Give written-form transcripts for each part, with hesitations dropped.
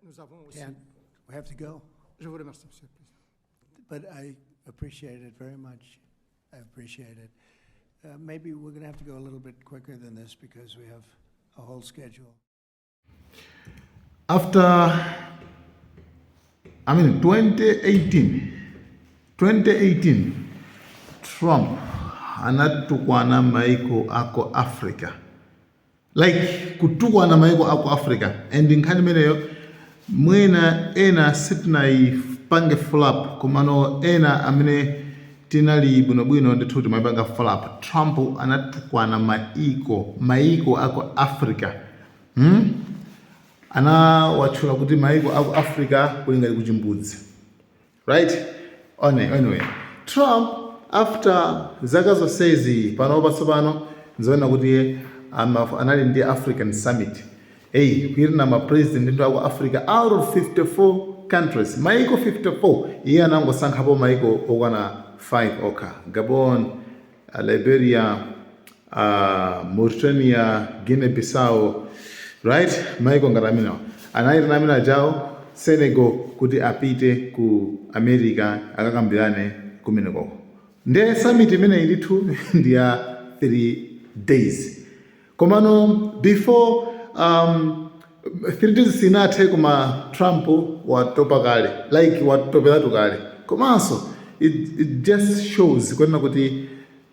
Nous avons aussi. Can't, we have to go. Je vous remercie, Monsieur le Président. But I appreciate it very much. I appreciate it. Maybe we're going to have to go a little bit quicker than this because we have a whole schedule. After, I mean, 2018, 2018 Trump anatukwana maiko ako Africa, like kutukwana maiko ako Africa, and nkhani imeneyo mwina ena sitinayipange follow up, komano ena amene tinali bwinobwino ndithu timayipanga follow up. Trump anatukwana maiko ako Africa, Anawatchula kuti maiko aku Africa kuli ngati kuchimbudzi, right? Anyway, Trump after zaka zonsezi, pano patsopano nzoona kuti anali ndi African summit. Hey, kuyitana ma president ndi aku Africa out of 54 countries, maiko 54. Iye anangosankhapo maiko okwana 5 okha: Gabon, Liberia, Mauritania, Guinea Bissau, right? Maiko ngati amenewa anayitana amene ajawo, Senegal, kuti apite ku America akakambirane kumenekoko. Nde summit imeneyi ndithu ndi ya 3 days. Komano before 3 days sinathe, koma Trump watopa kale, like watoperatu kale. Komanso it just shows kunena kuti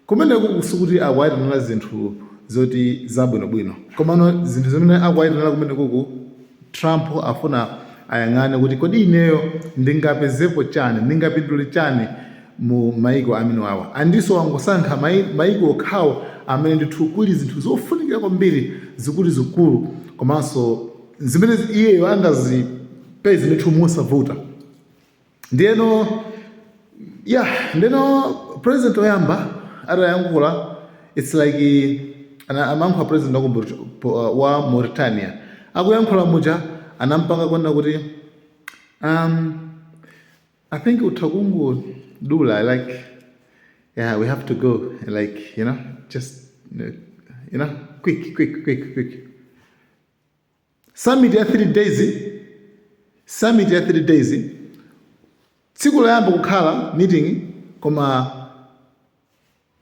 kumeneku sikuti akuwayitanira zinthu zoti zabwinobwino, komano zinthu zimene akuwayitanira kumenekuku, Trump afuna ayang'ane kuti kodi ineyo ndingapezepo chani, ndingapindule chani mu maiko amene awa. Andiso wangosankha maiko okhawo amene ndithu kuli zinthu zofunikira kwambiri zikuluzikulu, komanso zimene iyeyo angazipeze ndithu mosavuta. Ndiyeno yeah, ndeno president oyamba atayankhula, it's like amayankhula president wa Mauritania, akuyankhula muja anampanga kuona kuti I think utha kungodula, like, yeah, we have to go, like, just quick, quick, quick, quick. Summit ya 3 days, summit ya 3 days, tsiku loyamba kukhala meeting, koma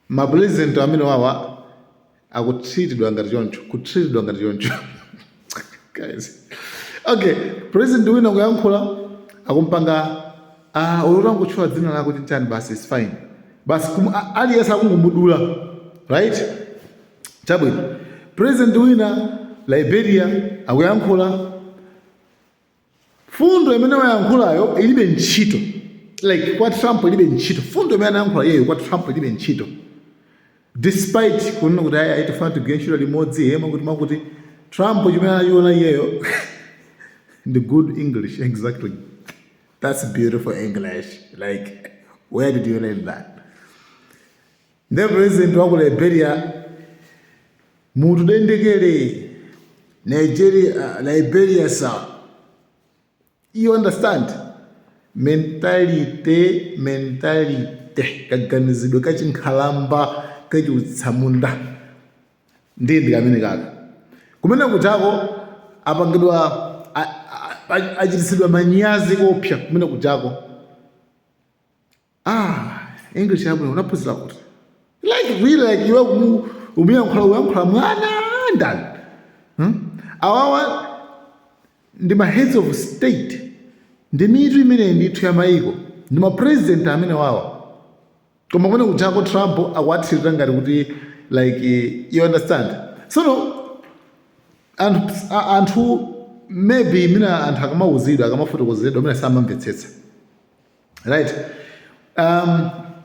mapresident amene wawa akutreatidwa ngati choncho, kutreatidwa ngati choncho, guys. Okay, president wina kuyankhula akumpanga, ah, ulotangotchula dzina lako chinchani, basi, it's fine, basi. Aliyense akungomudula, right? Chabwino, president wina, Liberia, akuyankhula, fundo imene wayankhulayo ilibe ntchito, like kwa Trump ilibe ntchito. Fundo imene anayankhula iyeyo kwa Trump ilibe ntchito, despite kunena kuti ayi, tifuna tigwire ntchito limodzi hema kuti makuti. Trump chimene anachiona iyeyo ndi good English. Exactly, that's beautiful English. Like, where did you learn that? The president wa ku Liberia mutu dendekele Nigeria, Liberia, sir, you understand? Mentality, mentality, kaganizidwe kachinkhalamba, kachiutsamunda, ndiye ndi kamene kaka kumene kuchako apangidwa achitisidwa manyazi kopsa kumene kuchako. Ah, English yabwino, unaphunzira kuti? Like, really, like iwe umiyankhula, uyankhula mwana ndani, Awawa ndi ma heads of state, ndi mitu imene ndithu ya maiko, ndi ma president amene wawa, koma kumene kuchako Trump akuwathirira ngati kuti, like, you understand? Sono anthu anthu maybe mina anthu akamauzidwa, akamafotokozedwa, mina samamvetsetsa, right?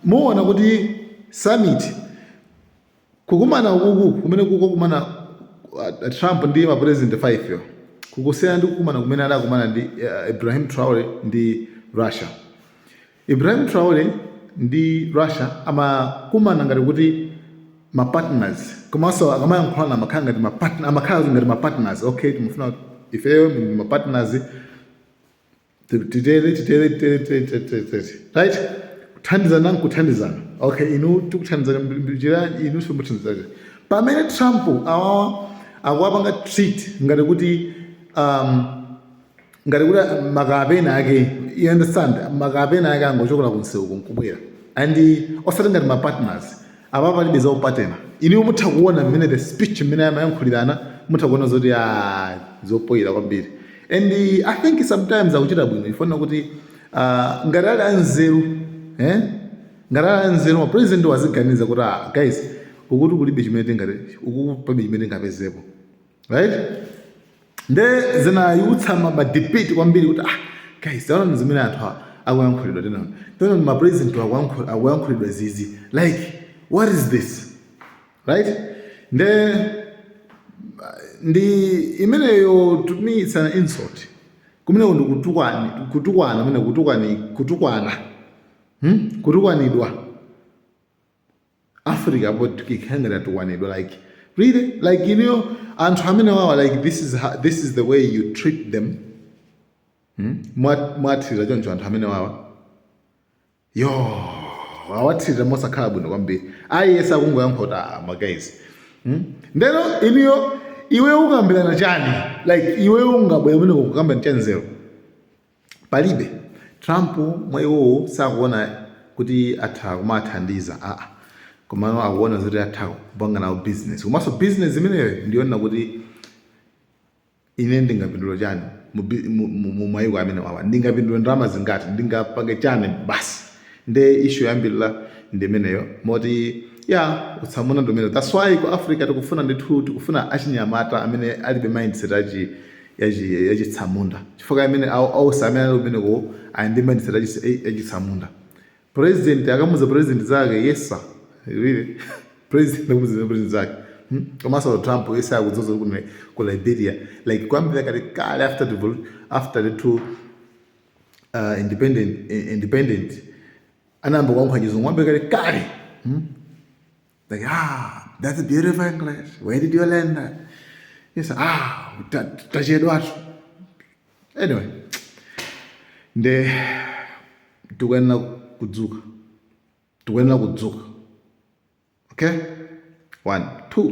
Muona kuti summit kukumana ukuku kumene kukumana Trump ndi ma president 5 yo kukusiyana ndi kukumana kumene adakumana ndi Ibrahim Traore ndi Russia. Ibrahim Traore ndi Russia amakumana ngati kuti ma partners, komanso akamayankhulana amakhala ngati ma partner, amakhala ngati ma partners. Okay, timafuna ifeyo ndi ma partners, titere, titere, titere, titere, titere, titere, right? Kuthandizana nkuthandizana. Okay, inu tikuthandizana njira, inu simuthandizana. Pamene Trump awawa akuwapanga treat ngati kuti Ngati kuti makapena ake, you understand, makapena ake angochokera kunsewu nkubwera and osati ngati ma partners. Apa palibe za upartner. Iniwo mutha kuona mmene the speech, mmene amayankhulirana, mutha kuona zoti ah, zopoyera kwambiri. And I think sometimes akuchita bwino ifuna kuti ngati ali anzeru, eh? Ngati ali anzeru, ma president waziganiza kuti, "Ah guys, ukuti kulibe chimene tingati, uku palibe chimene tingapezepo," right? Nde zinayutsa ma debate kwambiri kuti, "Ah guys, taona zimene anthu akuyankhulidwa, tena taona ma president akuyankhulidwa zizi, like what is this?" Right? Nde ndi imeneyo, to me it's an insult. Kumeneko ndi kutukwana, kutukwana kumene, kutukwani, kutukwana, Kutukwanidwa Africa po tikikhala tukwanidwa. Like really, like anthu amene wawa, like this is the way you treat them, Mwathirira choncho anthu amene wawa, yo, awathirira mosakhala bwino kwambiri. Ayesa akungoyankha kuti, "Ah, ma guys," Ndeno iniyo iwe ukambirana chani? Like iwe ungabwera umene kukambirana chani? Zero, palibe. Trump mwa iwowo sakuona kuti atha kumathandiza, aa, komano akuona zoti atha kupanga nawo business. Komanso business imeneyo ndiyonena kuti ine ndingapindula chani mu mayiko amene wawa, ndingapindula ndalama zingati, ndingapange chani basi. Nde issue yambirira ndi imeneyo, moti ya utsamuna ndi umeneyo. That's why ku Africa tikufuna ndithu, tikufuna achinyamata amene alibe mindset achi yachi yachitsamunda, chifukwa amene awusa amene ali kumeneko ali ndi mindset yachitsamunda. President akamuza president zake, "Yes sir." Really, president akamuza president zake, Komanso Trump yese akudzoza ku Liberia, like kuyambira kale kale after the two independent anayamba kuyankhula Chizungu kuyambira kale kale, Like, "Ah, that's beautiful English. Where did you learn that?" Yes, ah, tachedwatu. Anyway, nde tikuyenera kudzuka, tikuyenera kudzuka. Okay, one, two,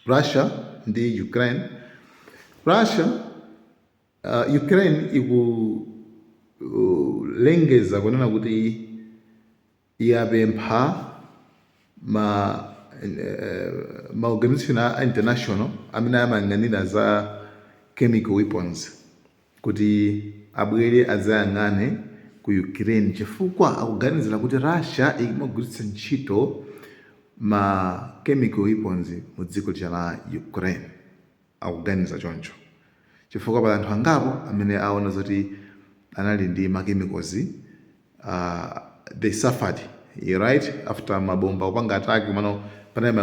Russia ndi Ukraine. Russia, Ukraine ikulengeza kunena kuti yapempha ma organization a international amene amayang'anira za chemical weapons kuti abwere adzayang'ane ku Ukraine, chifukwa akuganizira kuti Russia imagwiritsa ntchito ma chemical weapons mu dziko la Ukraine. Akuganiza choncho chifukwa pali anthu angapo amene aona zoti anali ndi ma chemicals, they suffered, right, after mabomba kupanga attack. Mano panali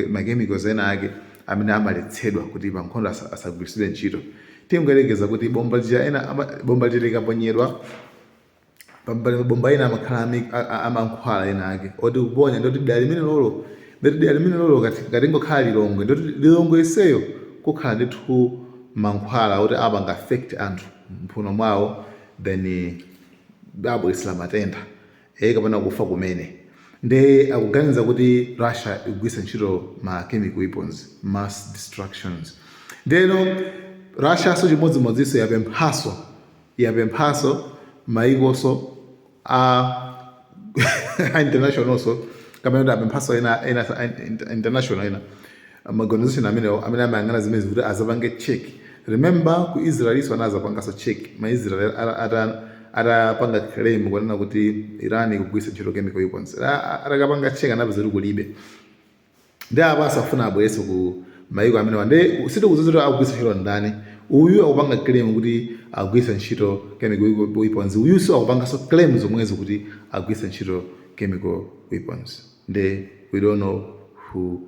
ma chemicals ena ake amene amaletsedwa kuti pa nkhondo asagwiritsidwe ntchito. Tingoyerekeza kuti bomba lija ena bomba lija likaponyedwa, pambali mabomba ena amakhala amankhwala ena ake oti kuponya, ndoti dera limene lolo, ndoti dera limene lolo ngati ngokhala Lilongwe, ndoti Lilongwe iseyo kukhala ndithu mankhwala oti apanga affect anthu mphuno mwawo, then abweresera matenda kapena kufa kumene. Nde akuganiza kuti Russia ikugwiritsa ntchito ma chemical weapons, mass destructions. Ndeno Russia so chimodzimodzinso yapemphaso maikoso a international so kapena kuti apemphaso ena international, ena maorganization amene amayang'ana zimene kuti azapange check. Remember, ku Israel iso anazapanganso check, ma Israel atapanga claim kunena kuti Iran ikugwiritsa ntchito chemical weapons. Atakapanga check anapeza kuti kulibe. Ndi apa asafuna abweretse ku maiko amene ndi sitikudziwa kuti akugwiritsa ntchito ndani. Uyu akupanga claim kuti akugwiritsa ntchito chemical weapons, uyunso akupanganso claim zomwezo kuti akugwiritsa ntchito chemical weapons. Nde we don't know who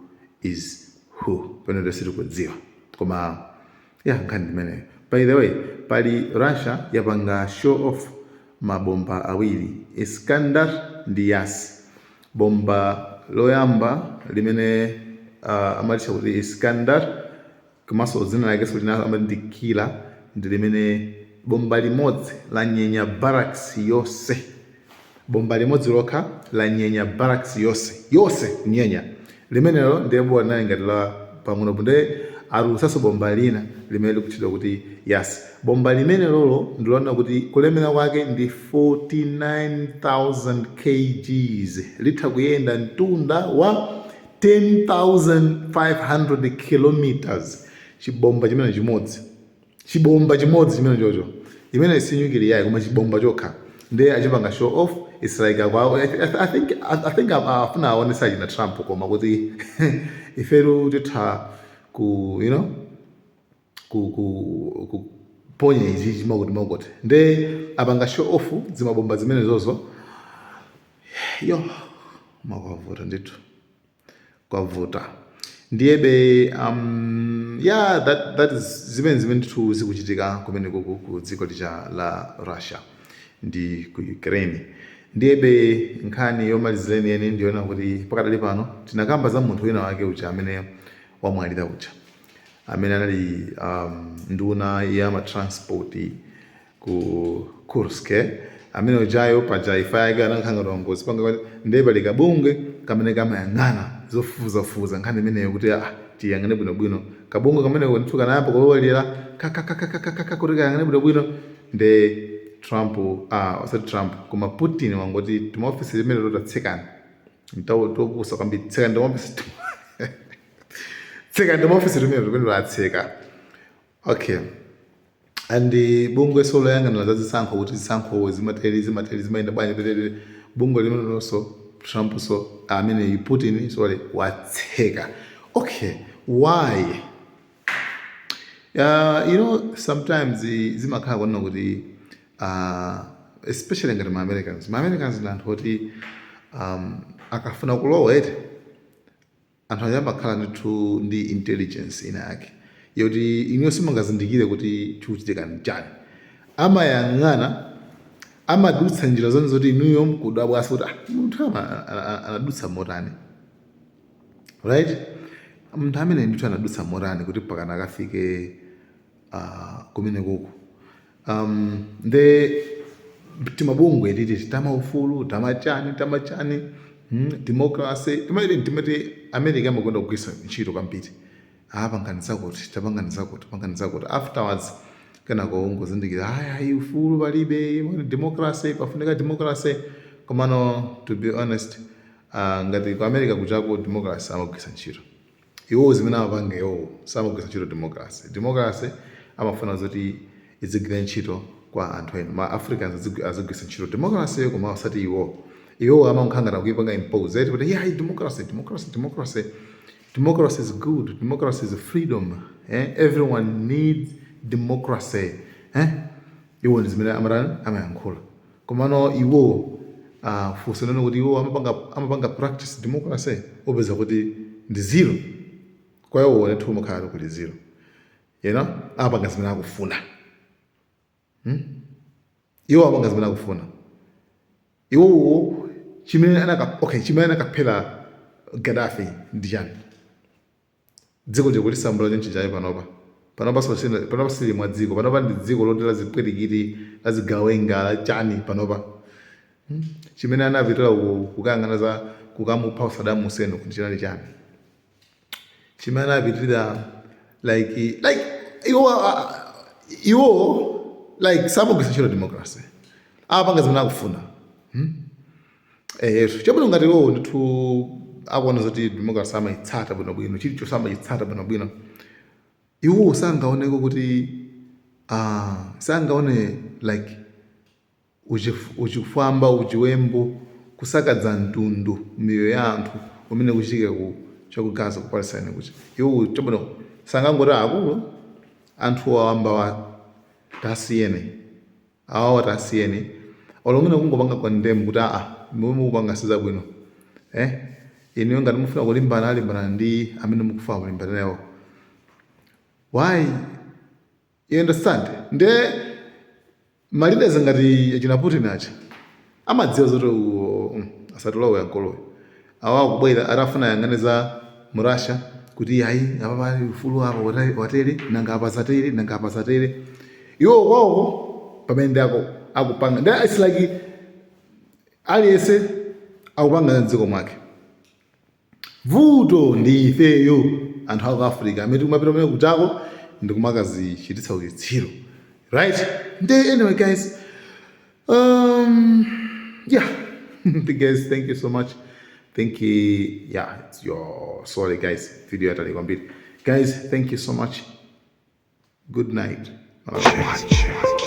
is who panoto, sitikudziwa. Koma ya nkhani ndimeneyo. By the way, pali Russia yapanga show off mabomba awiri, Iskander ndi Yas. Bomba loyamba limene amalitcha kuti Iskander, komanso dzina lakenso lina amati ndi Killer, ndi limene bomba limodzi lanyenya barracks yonse. Bomba limodzi lokha lanyenya barracks yonse yonse, kunyenya limenelo. Ndiye bola linali ngati la pang'onopo. Ndiye Atulutsanso bomba lina limene likutchedwa kuti Yas. Bomba limene lolo ndiloona kuti kulemera kwake ndi 49,000 kgs, litha kuyenda mtunda wa 10,500 kilometers. Chibomba chimene chimodzi, chibomba chimodzi chimene chocho, imene si nuclear, koma chibomba chokha. Ndiye achipanga show off. It's like I think afuna aonesa china Trump, koma kuti ifetu titha ku you know ku ku kuponya ichi chimakuti makuti. Nde apanga show off zimabomba zimene zozo. Yo, makwavuta ndithu, kwavuta. Ndiyebe yeah, that is zimene ndithu zikuchitika kumene ku dziko lija la Russia ndi ku Ukraine. Ndiyebe nkhani yomalizireni yeni ndiyoona kuti pakadali pano tinakamba za munthu wina wake uja amene wamwalira uja, amene anali nduna ya matransport ku Kursk, amene ujayo paja ifa yake anakhala ngozi panga. Ndiye pali kabungwe kamene kamayang'ana zofufuzafufuza nkhani imeneyo kuti tiyang'ane bwinobwino. Kabungwe kameneko ndithu kanayamba kulowelera kakakakakaka kuti kayang'ane bwinobwino. Nde Trump, osati Trump koma Putin, wangoti timaofisi limene lotatsekani topusa kwambiri, tsekani timaofisi, tsekani timaofisi limene latseka. Okay, and bungwe soloyang'anira za zisankho, kuti zisankho zimateri zimateri zimayenda bwanji terere, bungwe limene lonso Trump, so amene Putin, sorry, watseka. Okay, why? Sometimes zimakhala kunena kuti especially ngati ma Americans ndi anthu oti akafuna kulowa ete, anthu aja amakhala ndithu ndi intelligence ina yake yoti inuyo simungazindikire kuti chikuchitika nchani. Amayang'ana, amadutsa njira zone zoti inuyo mkudabwasa kuti, "Ah, munthu anadutsa motani?" Right? Munthu amene ndithu anadutsa motani kuti pakana akafike kumene kuku? Nde timabungwe titi tamaufulu, tamachani tamachani, democracy, timati America amakonda kugwiritsa ntchito kwambiri. Pangani zakuti, tapangani zakuti, pangani zakuti. Afterwards kenako ungozindikira, ayi ayi, ufulu palibe, democracy pafunika democracy. Komano to be honest, ngati ku America kuchako democracy amagwiritsa ntchito iwo zimene amapanga iwowo, samagwiritsa ntchito democracy. Democracy amafuna zoti izigwira ntchito kwa anthu ena, ma Africans azigwiritsa ntchito democracy, koma osati iwo. Iwo amankhangana kuipanga impose eti kuti, yeah, democracy, democracy, democracy, democracy is good, democracy is freedom, eh? Everyone needs democracy, eh? Iwo ndi zimene amatani, amayankhula. Komano iwo, funso nene kuti iwo amapanga practice democracy, upeza kuti ndi zero kwa iwo. Ndithu umakhala kuli zero. Amapanga zimene akufuna, Iwo amapanga zimene akufuna iwowo. Chimene anaka, okay, chimene anakaphera Gaddafi ndi chani? Dziko likulisambula chonchi chayi panopa. Panopa panopa sili mwa dziko, panopa ndi dziko loti lazipwirikiti, lazigawenga, la chani panopa, Chimene anapitira kukayang'ana za kukamupha Saddam Hussein kuti chinali chani? Chimene anapitirira, like iwo like samagwiritsa ntchito democracy, amapanga zimene akufuna, Eh, chabwino, ngati iwowo ndithu akuona zoti democracy amayitsata bwinobwino, chilichonse amachitsata bwinobwino, iwowo sangaoneko kuti sangaone like uchifwamba, uchiwembu, kusakadza mtundu, miyoyo ya anthu umene kuchitika ku chaku Gaza, ku Palestine, kuti iwo chabwino sangangoti, "Akulu, anthu awamba wa tasiyene awawa, tasiyene," olo mwina kungopanga condemn kuti, "Aa, momwe mukupanga sizabwino, eh, inuyo ngati mufuna kulimbana, alimbana ndi amene mukufuna kulimbana nawo." Why? You understand? Nde ma leaders ngati achina Putin aja amadziwa zoti asatilowe ankoloyo awa kubwera atafuna yang'ane za mu Russia kuti, "Ayi, apa pali ufulu, apa watere, nanga apa zatere, nanga apa zatere." Iwo kwawoko pamene ndi ako akupanga, nde it's like aliyense akupanga za mdziko mwake. Vuto ndi ifeyo Anthu aku Africa amene tikumapita kumene kuchako ndikumakazichititsa uchitsiru, right? Nde anyway guys, yeah, guys, thank you so much. Thank you. Yeah, it's your, sorry guys, video yatali kwambiri. Guys, thank you so much. Good night. Watch.